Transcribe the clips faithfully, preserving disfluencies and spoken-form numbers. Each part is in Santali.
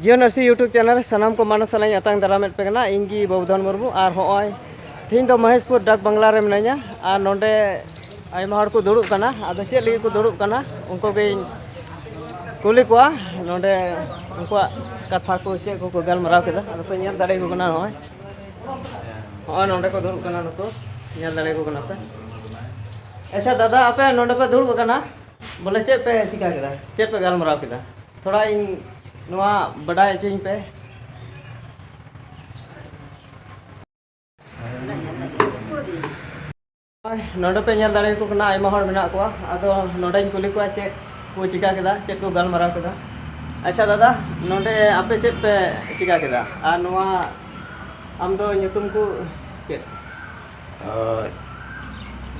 ᱡᱤᱭᱳ ᱱᱟᱨᱥᱤ YouTube ᱪᱮᱱᱮᱞ ᱨᱮ ᱥᱟᱱᱟᱢ ᱠᱚ ᱢᱟᱱᱚ ᱥᱟᱞᱟᱜ ᱤᱧ ᱟᱛᱟᱝ ᱫᱟᱨᱟᱢᱮᱫ ᱯᱮ ᱠᱟᱱᱟ᱾ ᱤᱧ ᱜᱮ ᱵᱟᱹᱵᱩᱫᱷᱚᱱ ᱢᱩᱨᱢᱩ, ᱟᱨ ᱦᱚᱸᱜᱼᱚᱭ ᱛᱮᱦᱮᱧ ᱫᱚ ᱢᱚᱦᱮᱥᱯᱩᱨ ᱰᱟᱠ ᱵᱟᱝᱞᱟ ᱨᱮ ᱢᱤᱱᱟᱹᱧᱟ, ᱟᱨ ᱱᱚᱰᱮ ᱟᱭᱢᱟ ᱦᱚᱲ ᱠᱚ ᱫᱩᱲᱩᱵ ᱠᱟᱱᱟ᱾ ᱟᱫᱚ ᱪᱮᱫ ᱞᱟᱹᱜᱤᱫ ᱠᱚ ᱫᱩᱲᱩᱵ ᱠᱟᱱᱟ, ᱩᱱᱠᱩ ᱜᱤᱧ ᱠᱩᱞᱤ ᱠᱚᱣᱟ᱾ ᱱᱚᱰᱮ ᱩᱱᱠᱩᱣᱟᱜ ᱠᱟᱛᱷᱟ ᱠᱚ, ᱪᱮᱫ ᱠᱚᱠᱚ ᱜᱟᱞᱢᱟᱨᱟᱣ ᱠᱮᱫᱟ, ᱟᱫᱚ ᱯᱮ ᱧᱮᱞ ᱫᱟᱲᱮᱭᱟᱠᱚ ᱠᱟᱱᱟ᱾ ᱱᱚᱜᱼᱚᱭ, ᱱᱚᱜᱼᱚᱭ ᱱᱚᱰᱮ ᱠᱚ ᱫᱩᱲᱩᱵ ᱠᱟᱱᱟ ᱱᱩᱠᱩ, ᱧᱮᱞ ᱫᱟᱲᱮᱭᱟᱠᱚ ᱠᱟᱱᱟ ᱯᱮ᱾ ᱟᱪᱪᱷᱟ ᱫᱟᱫᱟ, ᱟᱯᱮ ᱱᱚᱰᱮ ᱯᱮ ᱫᱩᱲᱩᱵ ᱟᱠᱟᱱᱟ, ᱵᱚᱞᱮ ᱪᱮᱫ ᱯᱮ ᱪᱤᱠᱟ ᱠᱮᱫᱟ, ᱪᱮᱫ ᱯᱮ ᱜᱟᱞᱢᱟᱨᱟᱣ ᱠᱮᱫᱟ? ᱛᱷᱚᱲᱟ ᱤᱧ ᱱᱚᱣᱟ ᱵᱟᱰᱟᱭ ᱦᱚᱪᱚᱧ ᱯᱮ᱾ ᱱᱚᱰᱮ ᱯᱮ ᱧᱮᱞ ᱫᱟᱲᱮᱭᱟᱠᱚ ᱠᱟᱱᱟ, ᱟᱭᱢᱟ ᱦᱚᱲ ᱢᱮᱱᱟᱜ ᱠᱚᱣᱟ᱾ ᱟᱫᱚ ᱱᱚᱰᱮᱧ ᱠᱩᱞᱤ ᱠᱚᱣᱟ ᱪᱮᱫ ᱠᱚ ᱪᱤᱠᱟ ᱠᱮᱫᱟ, ᱪᱮᱫ ᱠᱚ ᱜᱟᱞᱢᱟᱨᱟᱣ ᱠᱮᱫᱟ᱾ ᱟᱪᱪᱷᱟ ᱫᱟᱫᱟ, ᱱᱚᱰᱮ ᱟᱯᱮ ᱪᱮᱫ ᱯᱮ ᱪᱤᱠᱟ ᱠᱮᱫᱟ? ᱟᱨ ᱱᱚᱣᱟ ᱟᱢ ᱫᱚ ᱧᱩᱛᱩᱢ ᱠᱚ ᱪᱮᱫ? ᱦᱳᱭ᱾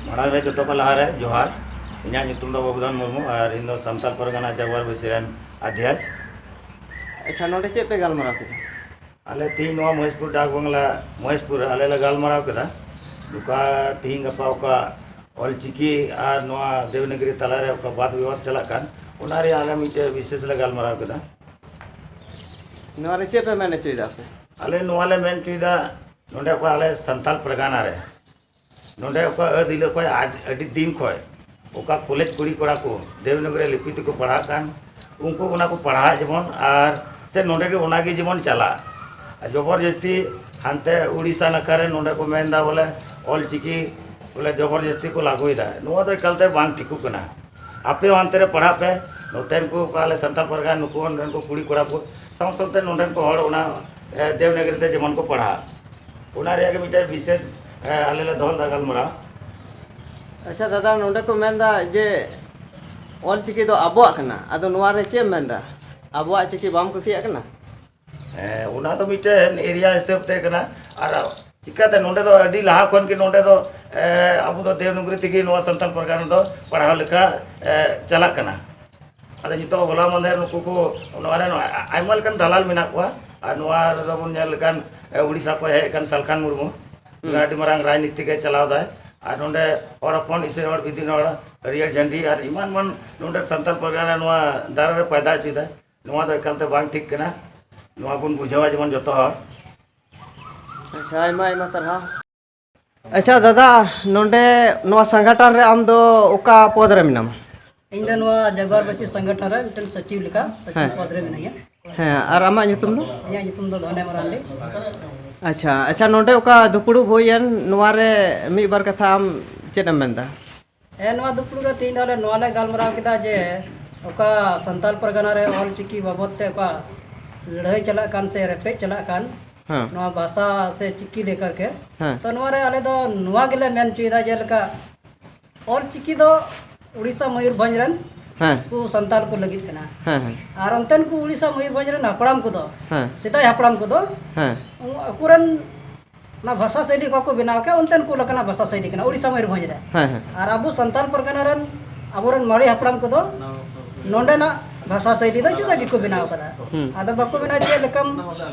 ᱢᱟᱲᱟᱝ ᱨᱮ ᱡᱚᱛᱚ ᱠᱷᱚᱱ ᱞᱟᱦᱟ ᱨᱮ ᱡᱚᱦᱟᱨ᱾ ᱤᱧᱟᱹᱜ ᱧᱩᱛᱩᱢ ᱫᱚ ᱵᱟᱵᱩᱫᱷᱚᱱ ᱢᱩᱨᱢᱩ ᱟᱨ ᱤᱧ ᱫᱚ ᱥᱟᱱᱛᱟᱲ ᱯᱟᱨᱜᱟᱱᱟ ᱡᱟᱜᱽᱣᱟᱨ ᱵᱟᱹᱭᱥᱤ ᱨᱮᱱ ᱟᱫᱷᱭᱟᱠᱥ᱾ ᱟᱪᱪᱷᱟ, ᱱᱚᱰᱮ ᱪᱮᱫ ᱯᱮ ᱜᱟᱞᱢᱟᱨᱟᱣ ᱠᱮᱫᱟ? ᱟᱞᱮ ᱛᱮᱦᱮᱧ ᱱᱚᱣᱟ ᱢᱚᱦᱮᱥᱯᱩᱨ ᱰᱟᱠ ᱵᱟᱝᱞᱟ, ᱢᱚᱦᱮᱥᱯᱩᱨ ᱨᱮ ᱟᱞᱮ ᱞᱮ ᱜᱟᱞᱢᱟᱨᱟᱣ ᱠᱮᱫᱟ᱾ ᱱᱚᱝᱠᱟ ᱛᱮᱦᱮᱧ ᱜᱟᱯᱟ ᱚᱠᱟ ᱚᱞᱪᱤᱠᱤ ᱟᱨ ᱱᱚᱣᱟ ᱫᱮᱵᱽᱱᱟᱜᱚᱨᱤ ᱛᱟᱞᱟᱨᱮ ᱚᱠᱟ ᱵᱟᱫ ᱵᱤᱵᱟᱫ ᱪᱟᱞᱟᱜ ᱠᱟᱱ, ᱚᱱᱟ ᱨᱮᱭᱟᱜ ᱟᱞᱮ ᱢᱤᱫᱴᱮᱡ ᱵᱤᱥᱮᱥ ᱞᱮ ᱜᱟᱞᱢᱟᱨᱟᱣ ᱠᱮᱫᱟ᱾ ᱱᱚᱣᱟ ᱨᱮ ᱪᱮᱫ ᱯᱮ ᱢᱮᱱ ᱦᱚᱪᱚᱭᱮᱫᱟ ᱟᱯᱮ? ᱟᱞᱮ ᱱᱚᱣᱟ ᱞᱮ ᱢᱮᱱ ᱦᱚᱪᱚᱭᱮᱫᱟ, ᱱᱚᱰᱮ ᱚᱠᱟ ᱟᱞᱮ ᱥᱟᱱᱛᱟᱞ ᱯᱟᱨᱜᱟᱱᱟ ᱨᱮ, ᱱᱚᱰᱮ ᱚᱠᱟ ᱟᱹᱫ ᱦᱤᱞᱳᱜ ᱠᱷᱚᱱ ᱟᱹᱰ-, ᱟᱹᱰᱤ ᱫᱤᱱ ᱠᱷᱚᱱ ᱚᱠᱟ ᱠᱚᱞᱮᱡᱽ ᱠᱩᱲᱤ ᱠᱚᱲᱟ ᱠᱚ ᱫᱮᱵᱽᱱᱟᱜᱚᱨᱤ ᱞᱤᱯᱤ ᱛᱮᱠᱚ ᱯᱟᱲᱦᱟᱜ ᱠᱟᱱ, ᱩᱱᱠᱩ ᱚᱱᱟ ᱠᱚ ᱯᱟᱲᱦᱟᱜ ᱡᱮᱢᱚᱱ, ᱟᱨ ᱥᱮ ᱱᱚᱰᱮ ᱜᱮ ᱚᱱᱟ ᱜᱮ ᱡᱮᱢᱚᱱ ᱪᱟᱞᱟᱜ᱾ ᱟᱨ ᱡᱚᱵᱚᱨ ᱡᱟᱹᱥᱛᱤ ᱦᱟᱱᱛᱮ ᱩᱲᱤᱥᱥᱟ ᱱᱟᱠᱷᱟ ᱨᱮ ᱱᱚᱰᱮ ᱠᱚ ᱢᱮᱱᱫᱟ ᱵᱚᱞᱮ ᱚᱞ ᱪᱤᱠᱤ ᱵᱚᱞᱮ ᱡᱚᱵᱚᱨ ᱡᱟᱹᱥᱛᱤ ᱠᱚ ᱞᱟᱹᱜᱩᱭᱮᱫᱟ᱾ ᱱᱚᱣᱟ ᱫᱚ ᱮᱠᱟᱞᱛᱮ ᱵᱟᱝ ᱴᱷᱤᱠᱚᱜ ᱠᱟᱱᱟ᱾ ᱟᱯᱮ ᱦᱚᱸ ᱦᱟᱱᱛᱮ ᱨᱮ ᱯᱟᱲᱦᱟᱜ ᱯᱮ, ᱱᱚᱛᱮᱱ ᱠᱚ ᱚᱠᱟ ᱟᱞᱮ ᱥᱟᱱᱛᱟᱲ ᱯᱟᱨᱜᱟᱱᱟ ᱱᱩᱠᱩ ᱦᱚᱸ ᱱᱚᱰᱮᱱ ᱠᱚ ᱠᱩᱲᱤ ᱠᱚᱲᱟ ᱠᱚ ᱥᱟᱶ ᱥᱟᱶᱛᱮ ᱱᱚᱰᱮᱱ ᱠᱚ ᱦᱚᱲ ᱚᱱᱟ, ᱮ, ᱫᱮᱵᱽᱱᱟᱜᱚᱨᱤ ᱛᱮ ᱡᱮᱢᱚᱱ ᱠᱚ ᱯᱟᱲᱦᱟᱜ, ᱚᱱᱟ ᱨᱮᱭᱟᱜ ᱜᱮ ᱢᱤᱫᱴᱮᱱ ᱵᱤᱥᱮᱥ, ᱮ, ᱟᱞᱮ ᱞᱮ ᱫᱚᱦᱚ ᱞᱮᱫᱟ ᱜᱟᱞᱢᱟᱨᱟᱣ᱾ ᱟᱪᱪᱷᱟ ᱫᱟᱫᱟ, ᱱᱚᱰᱮ ᱠᱚ ᱢᱮᱱᱫᱟ ᱡᱮ ᱚᱞ ᱪᱤᱠᱤ ᱫᱚ ᱟᱵᱚᱣᱟᱜ ᱠᱟᱱᱟ, ᱟᱫᱚ ᱱᱚᱣᱟ ᱨᱮ ᱪᱮᱫ ᱮᱢ ᱢᱮᱱᱫᱟ? ᱟᱵᱚᱣᱟᱜ ᱪᱤᱠᱤ ᱵᱟᱢ ᱠᱩᱥᱤᱭᱟᱜ ᱠᱟᱱᱟ? ᱦᱮᱸ, ᱚᱱᱟ ᱫᱚ ᱢᱤᱫᱴᱮᱱ ᱮᱨᱤᱭᱟ ᱦᱤᱥᱟᱹᱵ ᱛᱮ ᱠᱟᱱᱟ᱾ ᱟᱨ ᱪᱤᱠᱟᱹᱛᱮ ᱱᱚᱰᱮ ᱫᱚ ᱟᱹᱰᱤ ᱞᱟᱦᱟ ᱠᱷᱚᱱ ᱜᱮ ᱱᱚᱰᱮ ᱫᱚ, ᱮ, ᱟᱵᱚ ᱫᱚ ᱫᱮᱵᱽᱱᱟᱜᱚᱨᱤ ᱛᱮᱜᱮ ᱱᱚᱣᱟ ᱥᱟᱱᱛᱟᱲ ᱯᱟᱨᱜᱟᱱᱟ ᱫᱚ ᱯᱟᱲᱦᱟᱣ ᱞᱮᱠᱟ, ᱮ, ᱪᱟᱞᱟᱜ ᱠᱟᱱᱟ᱾ ᱟᱫᱚ ᱱᱤᱛᱚᱜ ᱦᱚᱞᱟ ᱢᱟᱫᱷᱮᱨ ᱱᱩᱠᱩ ᱠᱚ ᱱᱚᱣᱟ ᱨᱮ ᱱᱚᱣᱟ ᱟᱭᱢᱟ ᱞᱮᱠᱟᱱ ᱫᱟᱞᱟᱞ ᱢᱮᱱᱟᱜ ᱠᱚᱣᱟ᱾ ᱟᱨ ᱱᱚᱣᱟ ᱨᱮᱫᱚ ᱵᱚᱱ ᱧᱮᱞ ᱞᱮᱠᱷᱟᱱ, ᱮ, ᱩᱲᱤᱥᱥᱟ ᱠᱷᱚᱱ ᱦᱮᱡ ᱟᱠᱟᱱ ᱥᱟᱞᱠᱷᱟᱱ ᱢᱩᱨᱢᱩ, ᱦᱩᱸ᱾ ᱟᱹᱰᱤ ᱢᱟᱨᱟᱝ ᱨᱟᱡᱽᱱᱤᱛᱤ ᱜᱮ ᱪᱟᱞᱟᱣ ᱫᱟᱭ᱾ ᱟᱨ ᱱᱚᱰᱮ ᱦᱚᱲ ᱦᱚᱯᱚᱱ, ᱤᱥᱟᱹᱭ ᱦᱚᱲ, ᱵᱤᱫᱤᱱ ᱦᱚᱲ, ᱦᱟᱹᱨᱭᱟᱹᱲ ᱡᱷᱟᱹᱱᱰᱤ ᱟᱨ ᱮᱢᱟᱱ ᱮᱢᱟᱱ ᱱᱚᱰᱮ ᱥᱟᱱᱛᱟᱲ ᱯᱟᱨᱜᱟᱱᱟ ᱨᱮ ᱱᱚᱣᱟ ᱫᱟᱨᱟ ᱨᱮ ᱯᱟᱭᱫᱟ ᱦᱚᱪᱚᱭᱮᱫᱟᱭ᱾ ᱱᱚᱣᱟ ᱫᱚ ᱮᱠᱟᱞᱛᱮ ᱵᱟᱝ ᱴᱷᱤᱠ ᱠᱟᱱᱟ᱾ ᱱᱚᱣᱟ ᱵᱚᱱ ᱵᱩᱡᱷᱟᱹᱣᱟ ᱡᱮᱢᱚᱱ ᱡᱚᱛᱚ ᱦᱚᱲ᱾ ᱟᱪᱪᱷᱟ, ᱟᱭᱢᱟ ᱟᱭᱢᱟ ᱥᱟᱨᱦᱟᱣ᱾ ᱟᱪᱪᱷᱟ ᱫᱟᱫᱟ, ᱱᱚᱰᱮ ᱱᱚᱣᱟ ᱥᱚᱝᱜᱚᱴᱷᱚᱱ ᱨᱮ ᱟᱢ ᱫᱚ ᱚᱠᱟ ᱯᱚᱫᱽ ᱨᱮ ᱢᱮᱱᱟᱢᱟ? ᱤᱧ ᱫᱚ ᱱᱚᱣᱟ ᱡᱟᱜᱽᱣᱟᱨᱵᱟᱹᱥᱤ ᱥᱚᱝᱜᱚᱴᱷᱚᱱ ᱨᱮ ᱢᱤᱫᱴᱮᱱ ᱥᱚᱪᱤᱵᱽ ᱞᱮᱠᱟ, ᱥᱚᱪᱤᱵᱽ ᱦᱮᱸ᱾ ᱯᱚᱫᱽ ᱨᱮ ᱢᱤᱱᱟᱹᱧᱟ᱾ ᱦᱮᱸ, ᱟᱨ ᱟᱢᱟᱜ ᱧᱩᱛᱩᱢ ᱫᱚ? ᱤᱧᱟᱹᱜ ᱧᱩᱛᱩᱢ ᱫᱚ ᱫᱷᱚᱱᱮ ᱢᱟᱨᱟᱱᱰᱤ᱾ ᱟᱪᱪᱷᱟ, ᱟᱪᱪᱷᱟ, ᱱᱚᱰᱮ ᱚᱠᱟ ᱫᱩᱯᱲᱩᱵ ᱦᱩᱭᱮᱱ, ᱱᱚᱣᱟ ᱨᱮ ᱢᱤᱫ ᱵᱟᱨ ᱠᱟᱛᱷᱟ ᱟᱢ ᱪᱮᱫ ᱮᱢ ᱢᱮᱱᱫᱟ? ᱦᱮᱸ, ᱱᱚᱣᱟ ᱫᱩᱯᱲᱩᱵ ᱨᱮ ᱛᱮᱦᱮᱧ ᱫᱚ ᱟᱞᱮ ᱱᱚᱣᱟ ᱞᱮ ᱜᱟᱞᱢᱟᱨᱟᱣ ᱠᱮᱫᱟ ᱡᱮ ᱚᱠᱟ ᱥᱟᱱᱛᱟᱲ ᱯᱟᱨᱜᱟᱱᱟ ᱨᱮ ᱚᱞ ᱪᱤᱠᱤ ᱵᱟᱵᱚᱫ ᱛᱮ ᱚᱠᱟ ᱞᱟᱹᱲᱦᱟᱹᱭ ᱪᱟᱞᱟᱜ ᱠᱟᱱ ᱥᱮ ᱨᱮᱯᱮᱡ ᱪᱟᱞᱟᱜ ᱠᱟᱱ, ᱦᱮᱸ᱾ ᱱᱚᱣᱟ ᱵᱷᱟᱥᱟ ᱥᱮ ᱪᱤᱠᱤ ᱞᱮᱠᱟᱨ ᱜᱮ᱾ ᱦᱮᱸ᱾ ᱛᱚ ᱱᱚᱣᱟ ᱨᱮ ᱟᱞᱮ ᱫᱚ ᱱᱚᱣᱟ ᱜᱮᱞᱮ ᱢᱮᱱ ᱦᱚᱪᱚᱭᱮᱫᱟ, ᱡᱮᱞᱮᱠᱟ ᱚᱞ ᱪᱤᱠᱤ ᱫᱚ ᱩᱲᱤᱥᱥᱟ ᱢᱚᱭᱩᱨᱵᱷᱚᱸᱡᱽ ᱨᱮᱱ ᱦᱮᱸ᱾ ᱠᱚ ᱥᱟᱱᱛᱟᱲ ᱠᱚ ᱞᱟᱹᱜᱤᱫ ᱠᱟᱱᱟ᱾ ᱦᱮᱸ, ᱦᱮᱸ᱾ ᱟᱨ ᱚᱱᱛᱮᱱ ᱠᱚ ᱩᱲᱤᱥᱥᱟ ᱢᱚᱭᱩᱨᱵᱷᱚᱸᱡᱽ ᱨᱮᱱ ᱦᱟᱯᱲᱟᱢ ᱠᱚᱫᱚ, ᱦᱮᱸ᱾ ᱥᱮᱫᱟᱭ ᱦᱟᱯᱲᱟᱢ ᱠᱚᱫᱚ, ᱦᱮᱸ᱾ ᱩᱱ-, ᱟᱠᱚᱨᱮᱱ ᱚᱱᱟ ᱵᱷᱟᱥᱟ ᱥᱟᱭᱞᱤ ᱚᱠᱟ ᱠᱚ ᱵᱮᱱᱟᱣ ᱠᱮᱫ, ᱚᱱᱛᱮᱱ ᱠᱚ ᱞᱮᱠᱟᱱᱟᱜ ᱵᱷᱟᱥᱟ ᱥᱟᱭᱞᱤ ᱠᱟᱱᱟ ᱩᱲᱤᱥᱥᱟ ᱢᱚᱭᱩᱨᱵᱷᱚᱸᱡᱽ ᱨᱮ᱾ ᱦᱮᱸ, ᱦᱮᱸ᱾ ᱟᱨ ᱟᱵᱚ ᱥᱟᱱᱛᱟᱲ ᱯᱟᱨᱜᱟᱱᱟ ᱨᱮᱱ ᱟᱵᱚᱨᱮᱱ ᱢᱟᱨᱮ ᱦᱟᱯᱲᱟᱢ ᱠᱚᱫᱚ ᱱᱚᱰᱮᱱᱟᱜ ᱵᱷᱟᱥᱟ ᱥᱟᱭᱞᱤ ᱫᱚ ᱡᱩᱫᱟᱹ ᱜᱮᱠᱚ ᱵᱮᱱᱟᱣ ᱠᱟᱫᱟ᱾ ᱦᱩᱸ᱾ ᱟᱫᱚ ᱵᱟᱠᱚ ᱢᱮᱱᱟ ᱪᱮᱫ ᱞᱮᱠᱟᱢ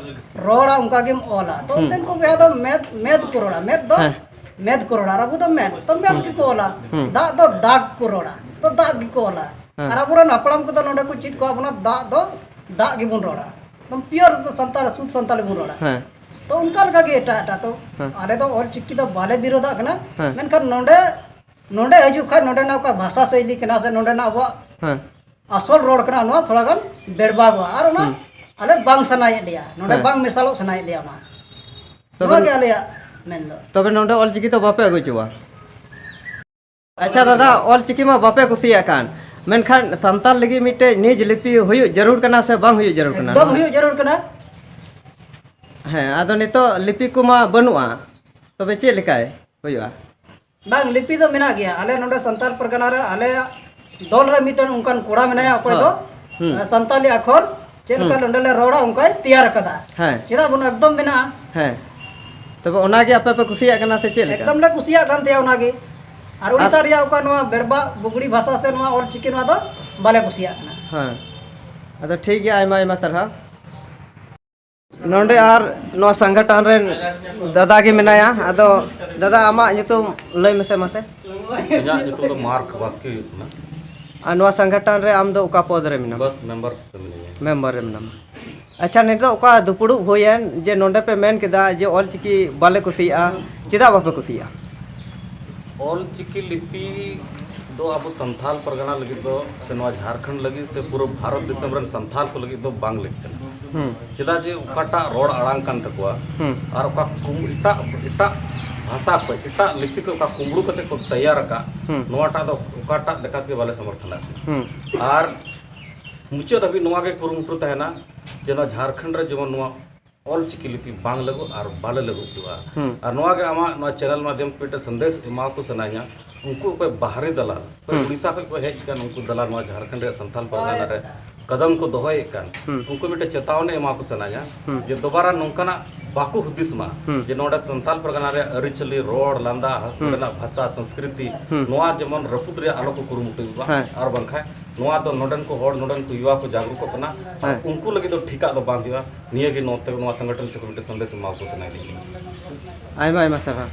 ᱨᱚᱲᱟ ᱚᱱᱠᱟ ᱜᱮᱢ ᱚᱞᱟ᱾ ᱛᱚ ᱦᱩᱸ᱾ ᱚᱱᱛᱮᱱ ᱠᱚ ᱵᱚᱭᱦᱟ ᱫᱚ ᱢᱮᱫ, ᱢᱮᱫ ᱠᱚ ᱨᱚᱲᱟ, ᱢᱮᱫ ᱫᱚ ᱦᱮᱸ᱾ ᱢᱮᱫ ᱠᱚ ᱨᱚᱲᱟ, ᱟᱨ ᱟᱵᱚ ᱫᱚ ᱢᱮᱫ, ᱛᱚ ᱢᱮᱫ ᱦᱩᱸ᱾ ᱜᱮᱠᱚ ᱚᱞᱟ᱾ ᱦᱩᱸ᱾ ᱫᱟᱜ ᱫᱚ ᱫᱟᱜ ᱠᱚ ᱨᱚᱲᱟ, ᱛᱚ ᱫᱟᱜ ᱜᱮᱠᱚ ᱚᱞᱟ᱾ ᱦᱮᱸ᱾ ᱟᱨ ᱟᱵᱚᱨᱮᱱ ᱦᱟᱯᱲᱟᱢ ᱠᱚᱫᱚ ᱱᱚᱰᱮ ᱠᱚ ᱪᱮᱫ ᱠᱚᱣᱟ ᱵᱚᱱᱟ, ᱫᱟᱜ ᱫᱚ ᱫᱟᱜ ᱜᱮᱵᱚᱱ ᱨᱚᱲᱟ, ᱮᱠᱫᱚᱢ pure ᱥᱟᱱᱛᱟᱲ, ᱥᱩᱫᱷ ᱥᱟᱱᱛᱟᱲᱤ ᱵᱚᱱ ᱨᱚᱲᱟ᱾ ᱦᱮᱸ᱾ ᱛᱚ ᱚᱱᱠᱟ ᱞᱮᱠᱟ ᱜᱮ ᱮᱴᱟᱜ ᱮᱴᱟᱜ, ᱛᱚ ᱦᱮᱸ᱾ ᱟᱞᱮ ᱫᱚ ᱚᱞ ᱪᱤᱠᱤ ᱫᱚ ᱵᱟᱞᱮ ᱵᱤᱨᱳᱫᱷᱟᱜ ᱠᱟᱱᱟ, ᱦᱮᱸ᱾ ᱢᱮᱱᱠᱷᱟᱱ ᱱᱚᱰᱮ, ᱱᱚᱰᱮ ᱦᱤᱡᱩᱜ ᱠᱷᱟᱱ ᱱᱚᱰᱮᱱᱟᱜ ᱚᱠᱟ ᱵᱷᱟᱥᱟ ᱥᱟᱭᱞᱤ ᱠᱟᱱᱟ ᱥᱮ ᱱᱚᱰᱮᱱᱟᱜ ᱟᱵᱚᱣᱟᱜ ᱦᱮᱸ᱾ ᱟᱥᱚᱞ ᱨᱚᱲ ᱠᱟᱱᱟ, ᱱᱚᱣᱟ ᱛᱷᱚᱲᱟ ᱜᱟᱱ ᱵᱮᱲᱵᱟᱜᱚᱜᱼᱟ, ᱟᱨ ᱚᱱᱟ ᱦᱩᱸ᱾ ᱟᱞᱮ ᱵᱟᱝ ᱥᱟᱱᱟᱭᱮᱫ ᱞᱮᱭᱟ, ᱱᱚᱰᱮ ᱦᱮᱸ᱾ ᱵᱟᱝ ᱢᱮᱥᱟᱞᱚᱜ ᱥᱟᱱᱟᱭᱮᱫ ᱞᱮᱭᱟ ᱚᱱᱟ᱾ ᱛᱚᱵᱮ ᱱᱚᱣᱟ ᱜᱮ ᱟᱞᱮᱭᱟᱜ ᱢᱮᱱ ᱫᱚ᱾ ᱛᱚᱵᱮ ᱱᱚᱰᱮ ᱚᱞ ᱪᱤᱠᱤ ᱫᱚ ᱵᱟᱯᱮ ᱟᱹᱜᱩ ᱦᱚᱪᱚᱣᱟ? ᱟᱪᱪᱷᱟ ᱫᱟᱫᱟ, ᱚᱞ ᱪᱤᱠᱤ ᱢᱟ ᱵᱟᱯᱮ ᱠᱩᱥᱤᱭᱟᱜ ᱠᱟᱱ, ᱢᱮᱱᱠᱷᱟᱱ ᱥᱟᱱᱛᱟᱲ ᱞᱟᱹᱜᱤᱫ ᱢᱤᱫᱴᱮᱡ ᱱᱤᱡᱽ ᱞᱤᱯᱤ ᱦᱩᱭᱩᱜ ᱡᱟᱹᱨᱩᱲ ᱠᱟᱱᱟ ᱥᱮ ᱵᱟᱝ ᱦᱩᱭᱩᱜ ᱡᱟᱹᱨᱩᱲ ᱠᱟᱱᱟ? ᱮᱠᱫᱚᱢ ᱱᱚᱣᱟ ᱦᱩᱭᱩᱜ ᱡᱟᱹᱨᱩᱲ ᱠᱟᱱᱟ᱾ ᱦᱮᱸ, ᱟᱫᱚ ᱱᱤᱛᱚᱜ ᱞᱤᱯᱤ ᱠᱚᱢᱟ ᱵᱟᱹᱱᱩᱜᱼᱟ, ᱛᱚᱵᱮ ᱪᱮᱫ ᱞᱮᱠᱟᱭ ᱦᱩᱭᱩᱜᱼᱟ? ᱵᱟᱝ, ᱞᱤᱯᱤ ᱫᱚ ᱢᱮᱱᱟᱜ ᱜᱮᱭᱟ᱾ ᱟᱞᱮ ᱱᱚᱰᱮ ᱥᱟᱱᱛᱟᱲ ᱯᱟᱨᱜᱟᱱᱟ ᱨᱮ ᱟᱞᱮᱭᱟᱜ ᱫᱚᱞ ᱨᱮ ᱢᱤᱫᱴᱮᱱ ᱚᱱᱠᱟᱱ ᱠᱚᱲᱟ ᱢᱮᱱᱟᱭᱟ, ᱚᱠᱚᱭ ᱦᱮᱸ᱾ ᱫᱚ, ᱦᱩᱸ᱾ ᱮ, ᱥᱟᱱᱛᱟᱞᱤ ᱟᱠᱷᱚᱨ ᱪᱮᱫ ᱞᱮᱠᱟ ᱦᱩᱸ᱾ ᱱᱚᱰᱮ ᱞᱮ ᱨᱚᱲᱟ, ᱚᱱᱠᱟᱭ ᱛᱮᱭᱟᱨ ᱟᱠᱟᱫᱟ᱾ ᱦᱮᱸ᱾ ᱪᱮᱫᱟᱜ ᱵᱟᱹᱱᱩᱜᱼᱟ? ᱮᱠᱫᱚᱢ ᱢᱮᱱᱟᱜᱼᱟ᱾ ᱦᱮᱸ᱾ ᱛᱚᱵᱮ ᱚᱱᱟᱜᱮ ᱟᱯᱮ ᱯᱮ ᱠᱩᱥᱤᱭᱟᱜ ᱠᱟᱱᱟ ᱥᱮ ᱪᱮᱫ ᱞᱮᱠᱟ? ᱮᱠᱫᱚᱢ ᱞᱮ ᱠᱩᱥᱤᱭᱟᱜ ᱠᱟᱱ ᱛᱟᱭᱟ ᱚᱱᱟᱜᱮ᱾ ᱟᱨ ᱟᱨ ᱩᱲᱤᱥᱥᱟ ᱨᱮᱭᱟᱜ ᱚᱠᱟ ᱱᱚᱣᱟ ᱵᱮᱲᱵᱟᱜ ᱵᱩᱜᱽᱲᱤ ᱵᱷᱟᱥᱟ ᱥᱮ ᱱᱚᱣᱟ ᱚᱞ ᱪᱤᱠᱤ, ᱱᱚᱣᱟ ᱫᱚ ᱵᱟᱞᱮ ᱠᱩᱥᱤᱭᱟᱜ ᱠᱟᱱᱟ᱾ ᱦᱮᱸ᱾ ᱟᱫᱚ ᱴᱷᱤᱠ ᱜᱮᱭᱟ, ᱟᱭᱢᱟ ᱟᱭᱢᱟ ᱥᱟᱨᱦᱟᱣ᱾ ᱱᱚᱰᱮ ᱟᱨ ᱱᱚᱣᱟ ᱥᱚᱝᱜᱚᱴᱷᱚᱱ ᱨᱮᱱ ᱫᱟᱫᱟ ᱜᱮ ᱢᱮᱱᱟᱭᱟ᱾ ᱟᱫᱚ ᱫᱟᱫᱟ, ᱟᱢᱟᱜ ᱧᱩᱛᱩᱢ ᱞᱟᱹᱭ ᱢᱮᱥᱮ ᱢᱟᱥᱮ᱾ ᱤᱧᱟᱹᱜ ᱧᱩᱛᱩᱢ ᱫᱚ ᱢᱟᱨᱠ ᱵᱟᱥᱠᱮ ᱦᱩᱭᱩᱜ ᱠᱟᱱᱟ᱾ ᱟᱨ ᱱᱚᱣᱟ ᱥᱚᱝᱜᱚᱴᱷᱚᱱ ᱨᱮ ᱟᱢ ᱫᱚ ᱚᱠᱟ ᱯᱚᱫᱽ ᱨᱮ ᱢᱮᱱᱟᱢᱟ? ᱵᱟᱥ ᱢᱮᱢᱵᱟᱨ ᱨᱮ ᱢᱮᱱᱟᱹᱧᱟ᱾ ᱢᱮᱢᱵᱟᱨ ᱨᱮ ᱢᱮᱱᱟᱢᱟ᱾ ᱟᱪᱪᱷᱟ, ᱱᱤᱛᱚᱜ ᱚᱠᱟ ᱫᱩᱯᱲᱩᱵ ᱦᱩᱭᱮᱱ ᱡᱮ ᱱᱚᱰᱮ ᱯᱮ ᱢᱮᱱ ᱠᱮᱫᱟ ᱡᱮ ᱚᱞᱪᱤᱠᱤ ᱵᱟᱞᱮ ᱠᱩᱥᱤᱭᱟᱜᱼᱟ, ᱪᱮᱫᱟᱜ ᱵᱟᱯᱮ ᱠᱩᱥᱤᱭᱟᱜᱼᱟ? ᱚᱞᱪᱤᱠᱤ ᱞᱤᱯᱤ ᱫᱚ ᱟᱵᱚ ᱥᱟᱱᱛᱟᱞ ᱯᱟᱨᱜᱟᱱᱟ ᱞᱟᱹᱜᱤᱫ ᱫᱚ, ᱥᱮ ᱱᱚᱣᱟ ᱡᱷᱟᱲᱠᱷᱚᱸᱰ ᱞᱟᱹᱜᱤᱫ, ᱥᱮ ᱯᱩᱨᱟᱹ ᱵᱷᱟᱨᱚᱛ ᱫᱤᱥᱚᱢ ᱨᱮᱱ ᱥᱟᱱᱛᱟᱞ ᱠᱚ ᱞᱟᱹᱜᱤᱫ ᱫᱚ ᱵᱟᱝ ᱞᱟᱹᱠᱛᱤ ᱠᱟᱱᱟ᱾ ᱦᱩᱸ᱾ ᱪᱮᱫᱟᱜ ᱡᱮ ᱚᱠᱟᱴᱟᱜ ᱨᱚᱲ ᱟᱲᱟᱝ ᱠᱟᱱ ᱛᱟᱠᱚᱣᱟ, ᱦᱩᱸ᱾ ᱟᱨ ᱚᱠᱟ ᱠᱩᱢ-, ᱮᱴᱟᱜ, ᱮᱴᱟᱜ ᱵᱷᱟᱥᱟ ᱠᱷᱚᱱ, ᱮᱴᱟᱜ ᱞᱤᱯᱤ ᱠᱷᱚᱱ ᱚᱠᱟ ᱠᱩᱢᱵᱽᱲᱩ ᱠᱟᱛᱮ ᱠᱚ ᱛᱮᱭᱟᱨ ᱟᱠᱟᱫ, ᱦᱩᱸ᱾ ᱱᱚᱣᱟᱴᱟᱜ ᱫᱚ ᱚᱠᱟᱴᱟᱜ ᱞᱮᱠᱟᱛᱮ ᱵᱟᱞᱮ ᱥᱚᱢᱚᱨᱛᱷᱚᱱᱟ᱾ ᱦᱩᱸ᱾ ᱟᱨ ᱢᱩᱪᱟᱹᱫ ᱦᱟᱹᱵᱤᱡ ᱱᱚᱣᱟ ᱜᱮ ᱠᱩᱨᱩᱢᱩᱴᱩ ᱛᱟᱦᱮᱱᱟ ᱡᱮ ᱱᱚᱣᱟ ᱡᱷᱟᱲᱠᱷᱚᱸᱰ ᱨᱮ ᱡᱮᱢᱚᱱ ᱱᱚᱣᱟ ᱚᱞᱪᱤᱠᱤ ᱞᱤᱯᱤ ᱵᱟᱝ ᱞᱟᱹᱜᱩᱜ ᱟᱨ ᱵᱟᱞᱮ ᱞᱟᱹᱜᱩ ᱦᱚᱪᱚᱣᱟᱜᱼᱟ᱾ ᱦᱩᱸ᱾ ᱟᱨ ᱱᱚᱣᱟ ᱜᱮ ᱟᱢᱟᱜ ᱱᱚᱣᱟ ᱪᱮᱱᱮᱞ ᱢᱟᱫᱽᱫᱷᱚᱢ ᱛᱮ ᱢᱤᱫᱴᱮᱱ ᱥᱟᱸᱫᱮᱥ ᱮᱢᱟ ᱠᱚ ᱥᱟᱱᱟᱧᱟ᱾ ᱩᱱᱠᱩ ᱚᱠᱚᱭ ᱵᱟᱦᱨᱮ ᱫᱟᱞᱟᱞ, ᱚᱠᱚᱭ ᱦᱩᱸ᱾ ᱩᱲᱤᱥᱥᱟ ᱠᱷᱚᱱ ᱠᱚ ᱦᱮᱡ ᱟᱠᱟᱱ, ᱩᱱᱠᱩ ᱫᱟᱞᱟᱞ ᱱᱚᱣᱟ ᱡᱷᱟᱲᱠᱷᱚᱸᱰ ᱨᱮᱭᱟᱜ ᱥᱟᱱᱛᱟᱞ ᱯᱟᱨᱜᱟᱱᱟ ᱨᱮ ᱠᱟᱫᱟᱢ ᱠᱚ ᱫᱚᱦᱚᱭᱮᱫ ᱠᱟᱱ, ᱦᱩᱸ᱾ ᱩᱱᱠᱩ ᱢᱤᱫᱴᱮᱱ ᱪᱮᱛᱟᱣᱱᱤ ᱮᱢᱟ ᱠᱚ ᱥᱟᱱᱟᱧᱟ ᱦᱩᱸ᱾ ᱡᱮ ᱫᱚᱵᱟᱨᱟ ᱱᱚᱝᱠᱟᱱᱟᱜ ᱵᱟᱠᱚ ᱦᱩᱫᱤᱥ ᱢᱟ ᱦᱩᱸ᱾ ᱡᱮ ᱱᱚᱰᱮ ᱥᱟᱱᱛᱟᱞ ᱯᱟᱨᱜᱟᱱᱟ ᱨᱮᱭᱟᱜ ᱟᱹᱨᱤᱪᱟᱹᱞᱤ, ᱨᱚᱲ, ᱞᱟᱸᱫᱟ, ᱦᱩᱸ᱾ ᱱᱚᱰᱮᱱᱟᱜ ᱵᱷᱟᱥᱟ, ᱥᱚᱝᱥᱠᱨᱤᱛᱤ, ᱦᱩᱸ᱾ ᱱᱚᱣᱟ ᱡᱮᱢᱚᱱ ᱨᱟᱹᱯᱩᱫ ᱨᱮᱭᱟᱜ ᱟᱞᱚ ᱠᱚ ᱠᱩᱨᱩᱢᱩᱴᱩᱭ ᱢᱟ᱾ ᱦᱮᱸ᱾ ᱟᱨ ᱵᱟᱝᱠᱷᱟᱱ ᱱᱚᱣᱟ ᱫᱚ ᱱᱚᱰᱮᱱ ᱠᱚ ᱦᱚᱲ, ᱱᱚᱰᱮᱱ ᱠᱚ ᱭᱩᱣᱟ ᱠᱚ ᱡᱟᱜᱽᱨᱩᱠᱚᱜ ᱠᱟᱱᱟ, ᱟᱨ ᱦᱮᱸ᱾ ᱩᱱᱠᱩ ᱞᱟᱹᱜᱤᱫ ᱫᱚ ᱴᱷᱤᱠᱟᱜ ᱫᱚ ᱵᱟᱝ ᱦᱩᱭᱩᱜᱼᱟ᱾ ᱱᱤᱭᱟᱹ ᱜᱮ ᱱᱚᱛᱮ ᱱᱚᱣᱟ ᱥᱚᱝᱜᱚᱴᱷᱚᱱ ᱥᱮᱫ ᱠᱷᱚᱱ ᱢᱤᱫᱴᱮᱱ ᱥᱟᱸᱫᱮᱥ ᱮᱢᱟ ᱠᱚ ᱥᱟᱱᱟᱭᱮᱫ ᱞᱤᱧᱟ᱾ ᱟᱭᱢᱟ ᱟᱭᱢᱟ ᱥᱟᱨᱦᱟᱣ᱾